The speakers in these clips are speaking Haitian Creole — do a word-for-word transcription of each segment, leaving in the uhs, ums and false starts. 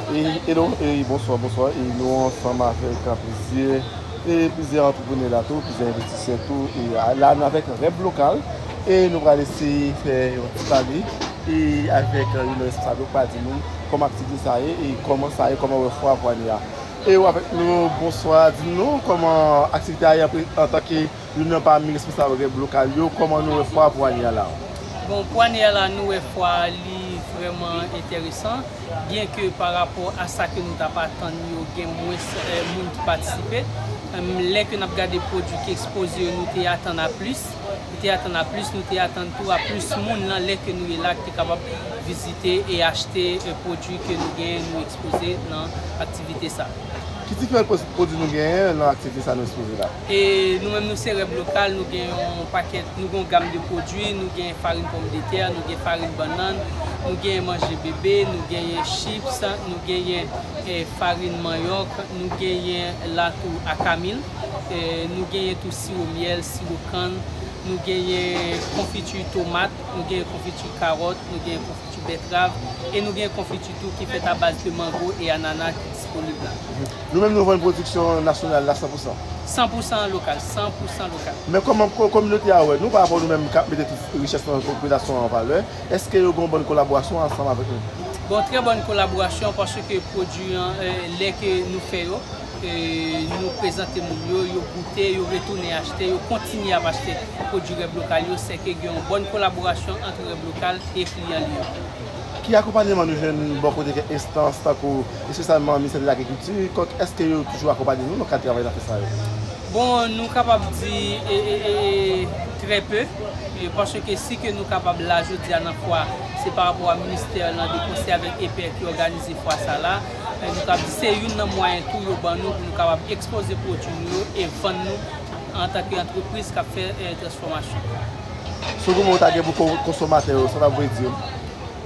E, hello, e, bonswa, bonswa. E nou ansanm avèk, a, plizyè, e, plizyè antreprenè la tou, plizyè envestisè tou. E, a, la, nou avèk Rèb Lokal. E nou pral eseye fè yon ti pale, e, avèk, e, youn nan responsab yo k pral di nou kòman aktivite sa ye, e kòman sa ye, kòman wè fwa pou ane a. E ou avèk nou, bonswa, di nou kòman aktivite a ye antanke youn nan pami responsab Rèb Lokal yo, kòman nou wè fwa pou ane a la? Bon, pou ane a la, nou wè fwa li vrèman enteresan, byenke pa rapò a sa ke nou t ap atann yo, gen mwens, eh, moun ki patisipe. Em, lè ke n ap gade pwodui ki ekspoze yo, nou te atann a plis. Nou te atann a plis, nou te atann tou a plis moun nan lè ke nou ye la ki te kapab vizite e achte, eh, pwodui ke nou genyen, nou ekspoze nan aktivite sa. Ki diferan pwodui nou genyen nan aktivite sa nou ekspoze la? E nou menm nou se Rèb Lokal, nou gen yon pakèt, nou gen yon gam de pwodui, nou gen farin pòmdetè, nou gen farin bannann, nou gen manje bebe, nou genyen chips, nou genyen, eh, farin manyòk, nou genyen la tou akamil, eh, nou genyen tou siwo myèl, siwo kann, nou genyen konfiti tomat, nou genyen konfiti kawòt, nou genyen konfiti bètrav, e nou genyen konfiti tou ki fèt a baz de mango e anana ki disponib la. Nou menm nou vann pwodiksyon nasyonal la san pou san. San pou san lokal, san pou san lokal. Men kòman ko-, kominote a wè nou pa rapò nou menm k ap mete tout richès nan popilasyon an an valè, èske yo gen yon bòn kolaborasyon ansanm avèk nou? Bon, trè bòn kolaborasyon, paske pwodui an, eh, lè ke nou fè yo, eh, nou prezante moun yo, yo goute, yo retounen achte, yo kontinye ap achte pwodui Rèb Lokal yo, sèke gen yon bòn kolaborasyon ant Rèb Lokal e kliyan li yo. Ki akonpayman nou jwenn bò kote kèk enstans, tankou espesyalman Ministè de Lagrikilti, kòk, èske yo toujou akonpanye nou nan kad travay n ap fè sa yo? Bon, nou kapab di, e, e, e, trè pe, e, paske si ke nou kapab la jodi a nan fwa, se pa rapò a ministè lan de konsè avèk E P F ki òganize fwa sa la. E, nou kapab di se youn nan mwayen tou yo ban nou pou nou kapab ekspoze pwodui nou yo e vann nou antanke antrepriz k ap fè, e, transfòmasyon. Si w gen yon mo w ta gen pou kon-, konsomatè yo, sa w ta vle di yo?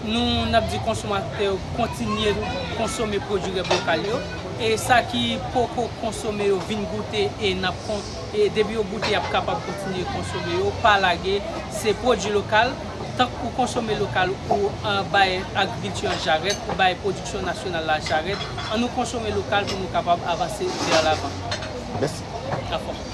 Nou, n ap di konsomatè yo kontinye konsome pwodui Rèb Lokal yo. E sa ki poko konsome yo vin goute e n ap kon-, e depi yo goute, y ap kapab kontinye konsome yo, pa lage. Se pwodui lokal. Tank ou konsome lokal, ou, a, bay agrikilti an jarèt, ou bay pwodiksyon nasyonal la jarèt. Ann nou konsome lokal pou nou kapab avanse vè lavan. Mèsi. Anfòm.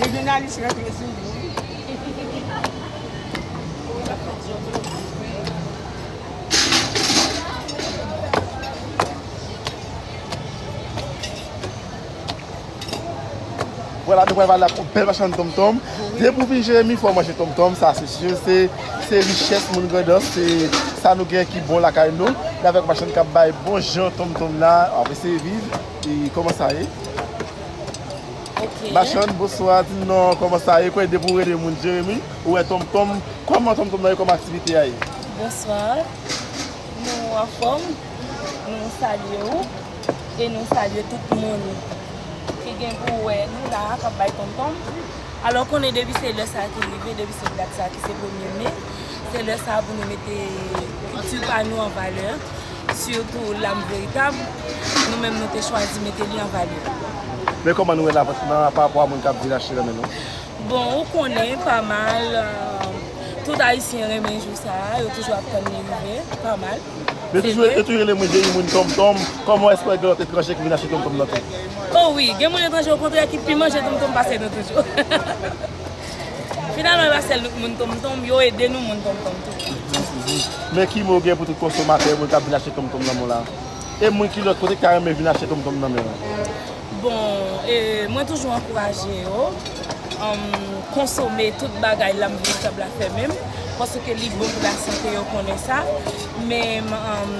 Rejyonalis rantre sou nou. Vwala, nou pral pale ak yon bèl machann tonmtonm. Depi w vin Jeremi, fò w manje tonmtonm, sa se si, se, se richès moun Grandans, se sa nou gen ki bon lakay nou. Nou avèk machann k ap bay bon jan tonmtonm la, w ap eseye viv. E kòman sa ye? Ok. Machann, bonswa, di n non, kòman sa ye? Kwè depi w rele moun Jeremi, ou wè tonmtonm, kòman tonmtonm nan ye, kòman aktivite a ye? Bonswa. Nou anfòm, nou salye w e nou salye tout moun ki gen pou wè nou la a k ap bay tonmtonm. Alò, konnen depi se lè sa a ki rive, depi se dat sa a ki se premye me, se lè sa a pou nou mete kilti pa nou an valè, sitou lam veritab, nou menm nou te chwazi mete li an valè. Men kòman nou wè lavant nan pa rapò a moun k ap vin achte nan men nou? Bon, ou konnen, pa mal, euh, tout Ayisyen renmen jou sa a, yo toujou ap tann li rive, pa mal. Yo toujou, yo toujou rele mwen Jerry moun tonmtonm. Kòman èske gen lòt etranje ki vin achte tonmtonm nan tou? Oh wi, gen moun etranje okontrè ki pi manje tonmtonm pase nou toujou. Finalman, e pa sèl nou k moun tonmtonm, yo ede nou moun tonmtonm tou. Men ki mo gen pou tout konsomatè, moun k ap vin achte tonmtonm nan men w la? E moun ki lòt kote ki ta renmen vin achte tonmtonm nan men w? Bon, e, mwen toujou ankouraje yo, um, konsome tout bagay Lam Veritab la fè menm, paske li bon pou lasante, yo konnen sa. Men, um,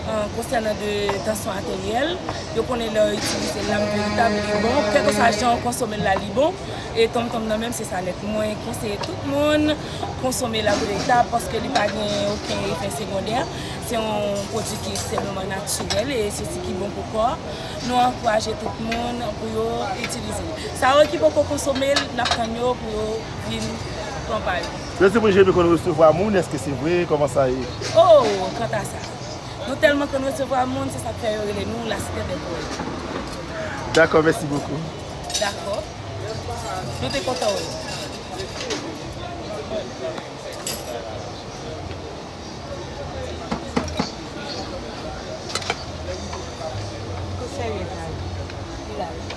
an konsènan de tansyon ateryèl, yo konnen lè yo itilize Lam Veritab, li bon. Kèlkeswa jan w konsome l la, li bon. E tonmtonm nan menm, se sa nèt. Mwen konseye tout moun konsome Lam Veritab paske li pa gen okenn efè segondè. Se yon pwodui ki ekstrèmeman natirèl e se sa ki bon pou kò. Nou ankouraje tout moun pou yo itilize l. Sa yo ki poko konsome l, n ap tann yo pou yo vin Yo di moun Jemmy konn resevwa moun, èske se vre? Kòman sa ye? Oh, kanta sa. Nou tèlman konn resevwa moun, se sa k fè yo rele nou la site dè pwèt. Dakò, mèsi bokou. Dakò. Nou te kontan wè w. Ou serye, Kay? Li la wi.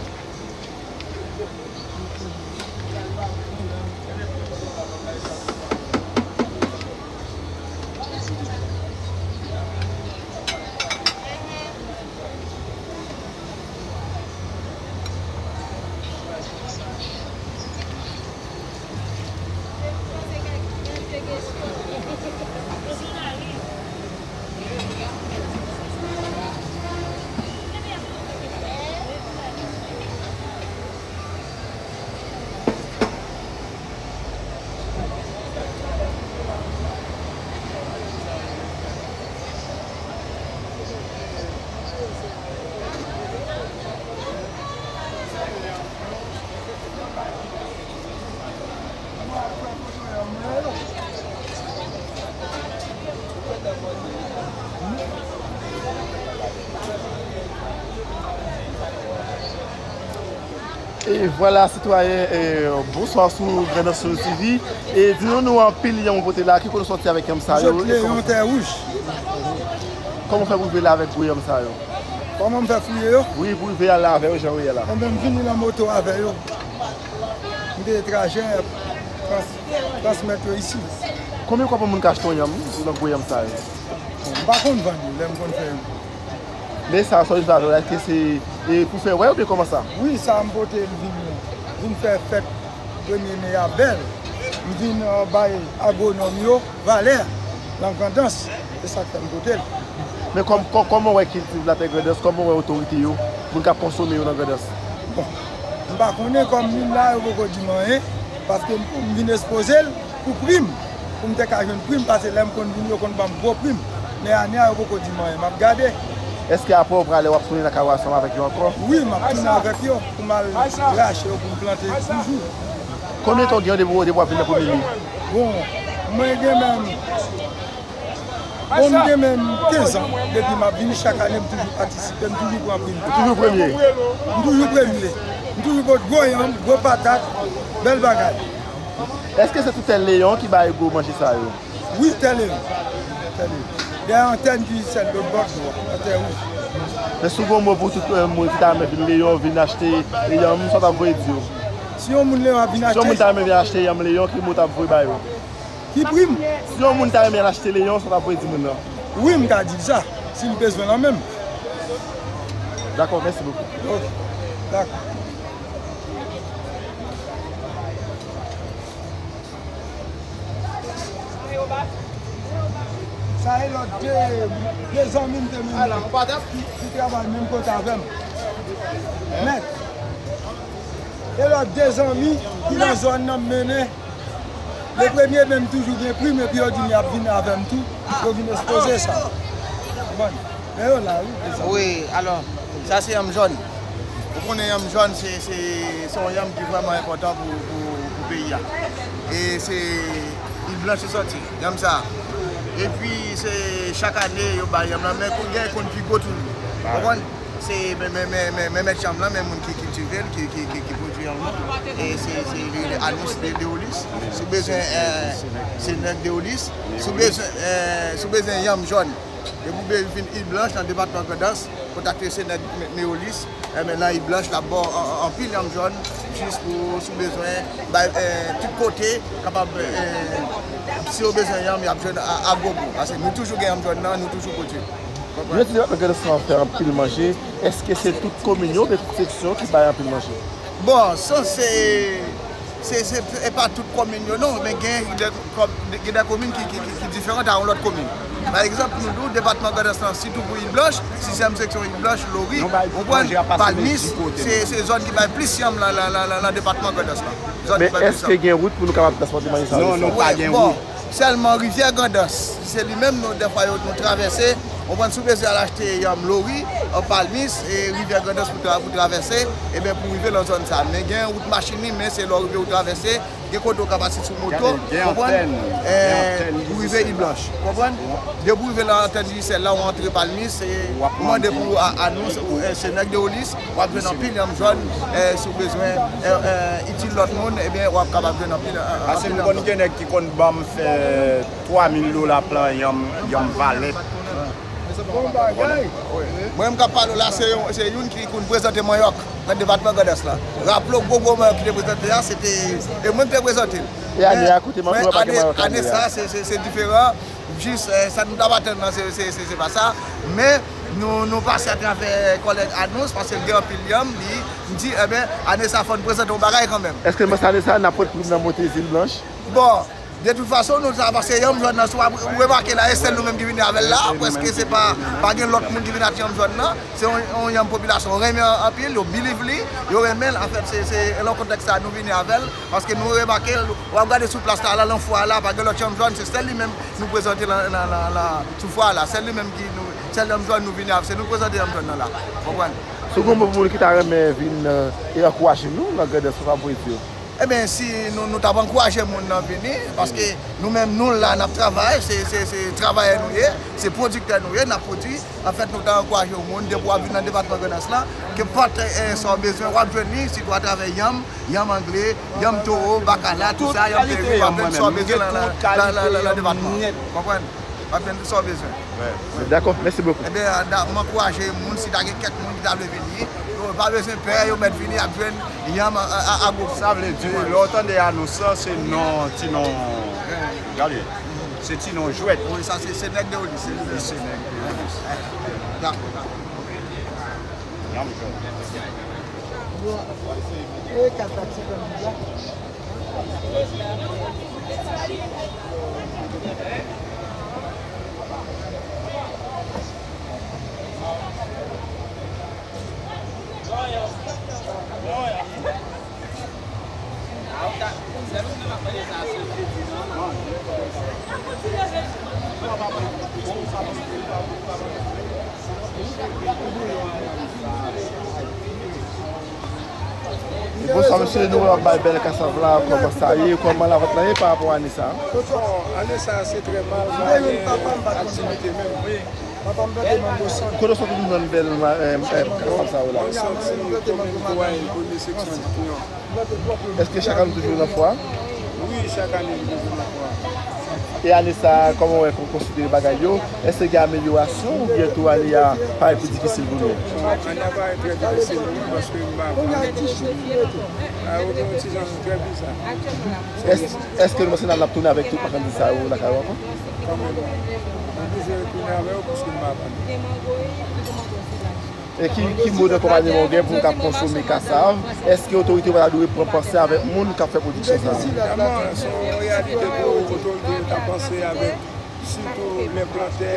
E vwala, sitwayen, e, bonswa sou Grandans Show T V. E di nou, nou anpil yanm ou pote la, ki kote w sòti avèk yanm sa yo? M sot Leyon, Tè Wouj. Kòman w fè pou rive la avèk gwo yanm sa yo? Kòman m fè fouye yo? Wi, pou rive la avè yo, jan w ye la. Enben, m vini nan moto avè yo. M te trajè trans-, transmèt yo isi. Konbyen kòb yon moun ka achte yon yanm nan gwo yanm sa yo? M pa konn vann yo, lè m konn fè yo. Men sa, sa w vin fè avè l, èske se, e, pou fè wè oubyen kòman sa? Wi, sa m pote l vin, vin fè fèt premye me a bèl. M vin, e, bay agwonòm yo valè nan Grandans. Se sa k fè m pote l. Men kòm, kò-, kòman w wè kilti latè Grandans, kòman w wè otorite yo, moun k ap konsome yo nan Grandans? Bon, m pa konnen, kòm moun la, yo poko di m anyen, paske m, m vin espoze l pou prim, pou m te ka jwenn prim, paske lè m konn vini, yo konn ban m gwo prim. Men ane a, yo poko di m anyen, m ap gade. Èske apre w prale, w ap tounen nan kay ou ansanm avèk yo ankò? Wi, m ap tounen avèk yo, pou m al rache yo, pou m plante toujou. Konbyen tan w gen depi, depi w ap vin nan premye mi? Bon, mwen gen menm Bon, m gen menm kenz an depi m ap vini, chak ane m toujou patisipe, m toujou pran prim. Ou toujou premye? M toujou premye. M toujou pot gwo yanm, gwo patat, bèl bagay. Èske se tout tè Leyon ki bay gwo manje sa yo? Wi, tè Leyon. Tè Leyon. Dèyè antèn ki sèl lòt bò dlo a, nan Tè Wouj. Men si w gen yon mo pou tout, e, moun ki ta renmen vin Leyon, vin achte yanm, sa w t ap voye di yo? Si yon moun Leyon ap vin achte. Si yon moun ta renmen vin achte yanm Leyon, ki mo w t ap voye ba yo? Ki prim? Si yon moun ta renmen al achte Leyon, sa w t ap voye di moun nan? Wi, m ka di l sa, si l bezwen l an menm. Dakò, mèsi bokou. Ok, dakò. Sa e lòt de, de zanmi m te mennen ki, ki travay menm kote avè m. Nèt. E lòt de zanmi ki nan zòn nan m mennen. Le premye men m toujou gen prim, epi yo di m y ap vin avè m tou. Yo vin espoze sa. Konprann? Men yo la, wi, prezan. Wi, alò, sa se yanm jòn. Ou konnen yanm jòn, se, se, se yon yanm ki vrèman enpòtan pou, pou, pou peyi a. E se Il Blanche li sòti, yanm sa. Epi, se chak ane, yo bay yanm lan, men kou gen konn pi gwo toujou. Konprann? Se men, men, men, men, men mèt chanm lan, men moun ki kiltive l, ki, ki, ki, ki pwodui an moun. E se, se li, li Anis de, Deolis. Si w bezwen, eh, se nèg Deolis. Si w bezwen, eh, si w bezwen yanm jòn, depi w be-, vin Il Blanche nan depatman Grandans, kontakte se nèg Me-, Meolis. Enben, nan Il Blanche, l ap ba w an, an, anpil yanm jòn, jis pou, si w bezwen, bay, eh, tout kote, kapab, eh, si yo bezwen yanm, y ap jwenn a, a gwo gou. Paske nou toujou gen yanm jòn nan, nou toujou pwodui. Yo di depatman Grandans lan fè anpil manje. Èske se tout komin yo oubyen tout seksyon ki bay anpil manje? Bon, sa se, se, se, se pa tout komin yo non, men gen de, kòm, gen de komin ki, ki, ki, ki diferan a yon lòt komin. Pa egzanp, nou di w depatman Grandans lan, sitou pou Il Blanche, sizyèm seksyon Il Blanche, Lori, ou konprann, Palmis, se, se zòn ki bay plis yanm nan, nan, nan, nan, nan depatman Grandans lan. Men èske gen wout pou nou kapab transpòte manje sa yo? Non, nou pa gen wout. Sèlman Rivyè Grandans, se li menm nou, dèfwa yo, nou travèse, Konprann, si w bezwen al achte yanm lori, an Palmis, e Rivyè Grandans pou tra-, pou travèse, ebyen, pou rive nan zòn sa. Men gen wout machin li, men se lè w rive ou travèse, gen kote w ka pase sou moto, konprann, e pou rive Île Blanche, konprann. Depi w rive nan antèn Digicel la, w antre Palmis, e w mande pou a-, Anons, ou, e, se nèg de Olis, w ap jwenn anpil yanm jòn, e, si w bezwen, e, e, itil lòt moun, ebyen, w ap kapab jwenn anpil, e, e, Paske m konn gen nèg ki konn ban m fè twa mil dola plan yanm, yanm valèt. Bon bagay. Mwen menm k ap pale w la, se yon, se youn ki konn prezante manyòk nan depatman Grandans la. Raple w, gwo gwo manyòk ki te prezante a, se te, e mwen ki te prezante l. E ane a, koute manyòk la, pa gen manyòk ane a. Ane sa, se, se, se diferan. Jis, e, sa nou t ap atann nan, se, se, se, se pa sa. Men, nou, nou pase atravè kòlèg Anons, paske l gen anpil yanm, li, m di, enben, ane sa, fò n prezante yon bagay kanmenm. Èske nan ane sa, n ap pot prim nan monte Zil Blanch? Bon, de tout fason, nou sa pase yanm jòn nan, si w ap remake la, e sèl nou menm ki vini avè l la, prèske se pa, pa gen lòt moun ki vini ak yanm jòn nan. Se yon, yon yanm popilasyon renmen an-, anpil, yo believe li, yo renmen l. Anfèt, se, se nan kontèks sa a nou vini avè l, paske nou remake l, w ap gade sou plas la, la, nan fwa la, pa gen lòt yanm jòn, se sèl li menm nou prezante la, la, la, la, sou fwa la, sèl li menm ki nou, sèl yanm jòn nou vini avè, se nou prezante yanm jòn nan la, konprann? Si w gen yon moun ki ta renmen vin, e, e ankouraje nou nan Grandans, sa w ap voye di yo? Ebyen, si nou, nou t ap ankouraje moun nan vini, paske nou menm, nou la, n ap travay, se, se, se travayè nou ye, se pwodiktè nou ye, n ap pwodui. Anfèt, nou ta ankouraje yon moun, depi w ap vin nan depatman Grandans la, kenpòt, e, sa w bezwen, w ap jwenn li, sitou atravè yanm, yanm angle, yanm towo, bakala, tout sa, yanm peri, w ap jwenn sa w bezwen nan, nan, nan, nan, nan depatman an. Konprann? W ap jwenn tout sa w bezwen. Dakò, mèsi bokou. Ebyen, da-, m ankouraje moun, si ta gen kèk moun ki ta vle vini, yo pa bezwen pè, yo mèt vini, y ap jwenn yanm a, a, a, a gwo. Sa vle di, lè w tande Anons lan, se non, ti non, gade, se ti non jwèt. Wi, sa se, se nèg de Olis, se li menm. Se nèg de Olis. Dakò, dakò. Yanm jwèt. E, kat pati kòm la. Bonswa mesye, nou wè w ap bay bèl kasav la, kòman sa ye, kòman lavant lan ye pa rapò ane sa a? Bon, ane sa a se trè mal, pa gen aktivite menm. Kote w soti pou jwenn bèl ma-, e, e, kasav sa yo la? Mwen soti komin Kowayèn, premye seksyon Diyon. Èske chak ane w toujou nan fwa a? Wi, chak ane m toujou nan fwa a. E ane sa a, kòman w wè, kon-, konsidere bagay yo? Èske gen amelyorasyon oubyen tou ane a parèt pi difisil pou nou? Bon, ane a parèt trè difisil pou mwen paske m pa konn. A, ou gen yon ti jan trè biza. Èske, èske nou panse n ap tounen avèk tout machandiz sa yo lakay ou ankò? Kanmenm, m oblije retounen avè yo paske m pa vann. E ki, ki mo de konpayman w gen pou w ka konsome kasav? Èske otorite yo pa ta dwe pran panse avèk moun k ap fè pwodiksyon sa yo? Vrèman, se yon reyalite pou otorite yo ta panse avèk sitou lè plantè,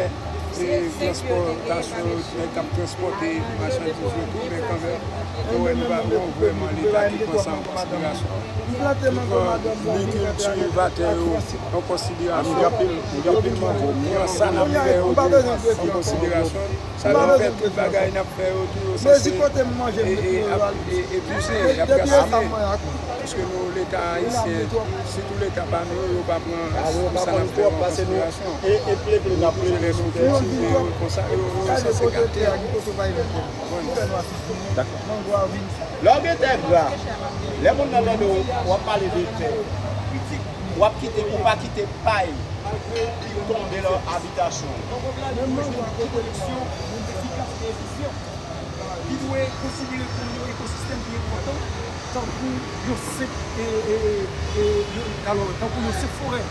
e transpòtasyon, nèg k ap transpòte machandiz yo tou, men kanmenm, nou wè nou pa gen vrèman Leta ki pran sa an konsiderasyon. Li pran ni kiltivatè yo an konsiderasyon, li pran sa n ap fè yo tou an konsiderasyon. Sa nou fè, tout bagay n ap fè yo tou, yo sanse e, e, ap, e, epuize, y ap gaspiye. Paske nou, Leta ayisyen, sitou Leta pa nou, yo pa pran sa n ap fè yo an konsiderasyon. Nou bouje lè nou kiltive yo konsa, yo, yo sanse gate. Dakò. Lè w gen tè gra, lè moun nan tande w, w ap pale de tè, w ap kite, ou pa kite pay tonbe nan abitasyon w. Yon pwodiksyon efikas e efisyan. Li dwe konsidere kòm yon ekosistèm ki enpòtan, tankou yon senp, e, e, e, e, yon, alò, tankou yon senp forè.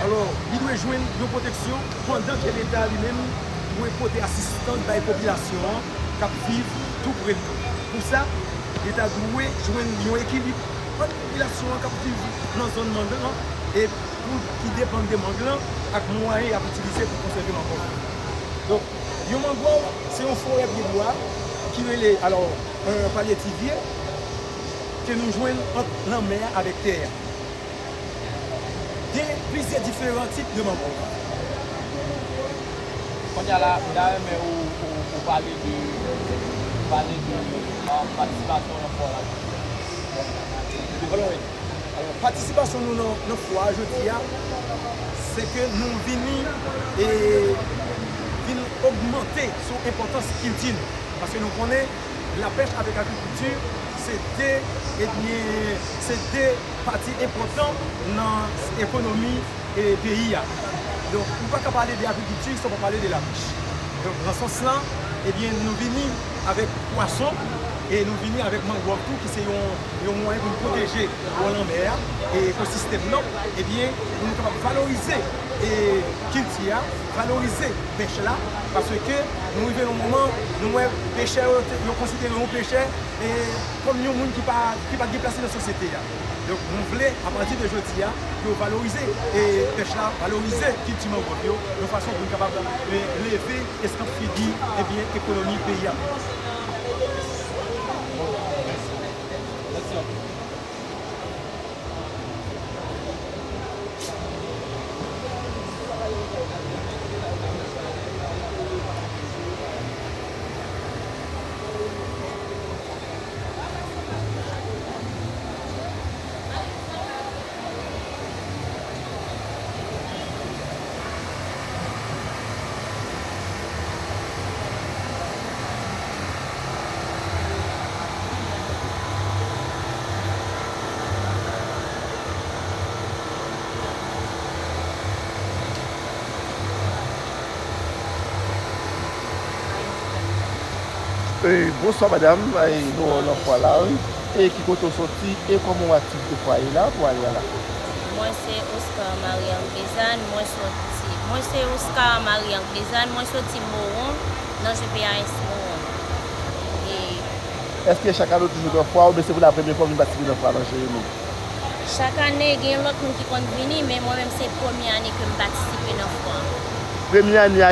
Alò, li dwe jwenn yon pwoteksyon pandan ke Leta li menm dwe pote asistans bay popilasyon an k ap viv tou pre l. Pou sa, Leta dwe jwenn yon ekilib ant popilasyon an k ap viv nan zòn mang lan e pou ki depann de mang lan ak mwayen y ap itilize pou konsève mang lan. Donk, yon mangwòv se yon forè pye bwa ki rele, alò, palye tivye ke nou jwenn ant lanmè a avèk tè a. Gen plizyè diferan tip de mangwòv. Kounye a la, m ta renmen ou, ou, ou pale de, pale de, um, patisipasyon nan fwa la. Alò, alò, patisipasyon nou nan, nan fwa a jodi a, se ke nou vini e vin ogmante sou enpòtans kilti nou. Paske nou konnen lapèch avèk agrikilti, se de, ebyen, se de pati enpòtan nan ekonomi e peyi a. Donk, ou pa ka pale de agrikilti san w pa pale de lapèch. Donk, nan sans lan, ebyen, nou vini avèk pwason e nou vini avèk mangwòv tou, ki se yon, yon mwayen pou nou pwoteje bò lanmè a e ekosistèm nan, ebyen, pou nou kapab valorize e kilti a, valorize pèch la, paske nou rive nan yon moman, nou wè pechè yo, te- yo konsidere yon pechè e kòm yon moun ki pa, ki pa gen plas li nan sosyete a. Donk, nou vle, apati de jodi a, pou yo valorize e pèch la, valorize kilti mangwòv yo, yon fason pou nou kapab e, leve eskanp figi, ebyen, ekonomi peyi a. E, bonswa madam, e, nou nan fwa la, wi. E ki kote w soti e kòman w aktivite fwa a ye la pou ale a la? Mwen se Oscar Marie Anglezane, mwen soti. Mwen se Oscar Marie Anglezane, mwen soti Mowon, nan G P A S Mowon. E Èske chak ane w toujou nan fwa a oubyen se pou la premyè fwa w vin patisipe nan fwa a nan Jeremi? Chak ane, gen lòt moun ki konn vini, men mwen menm se premye ane ke m patisipe nan fwa a. Premye ane a,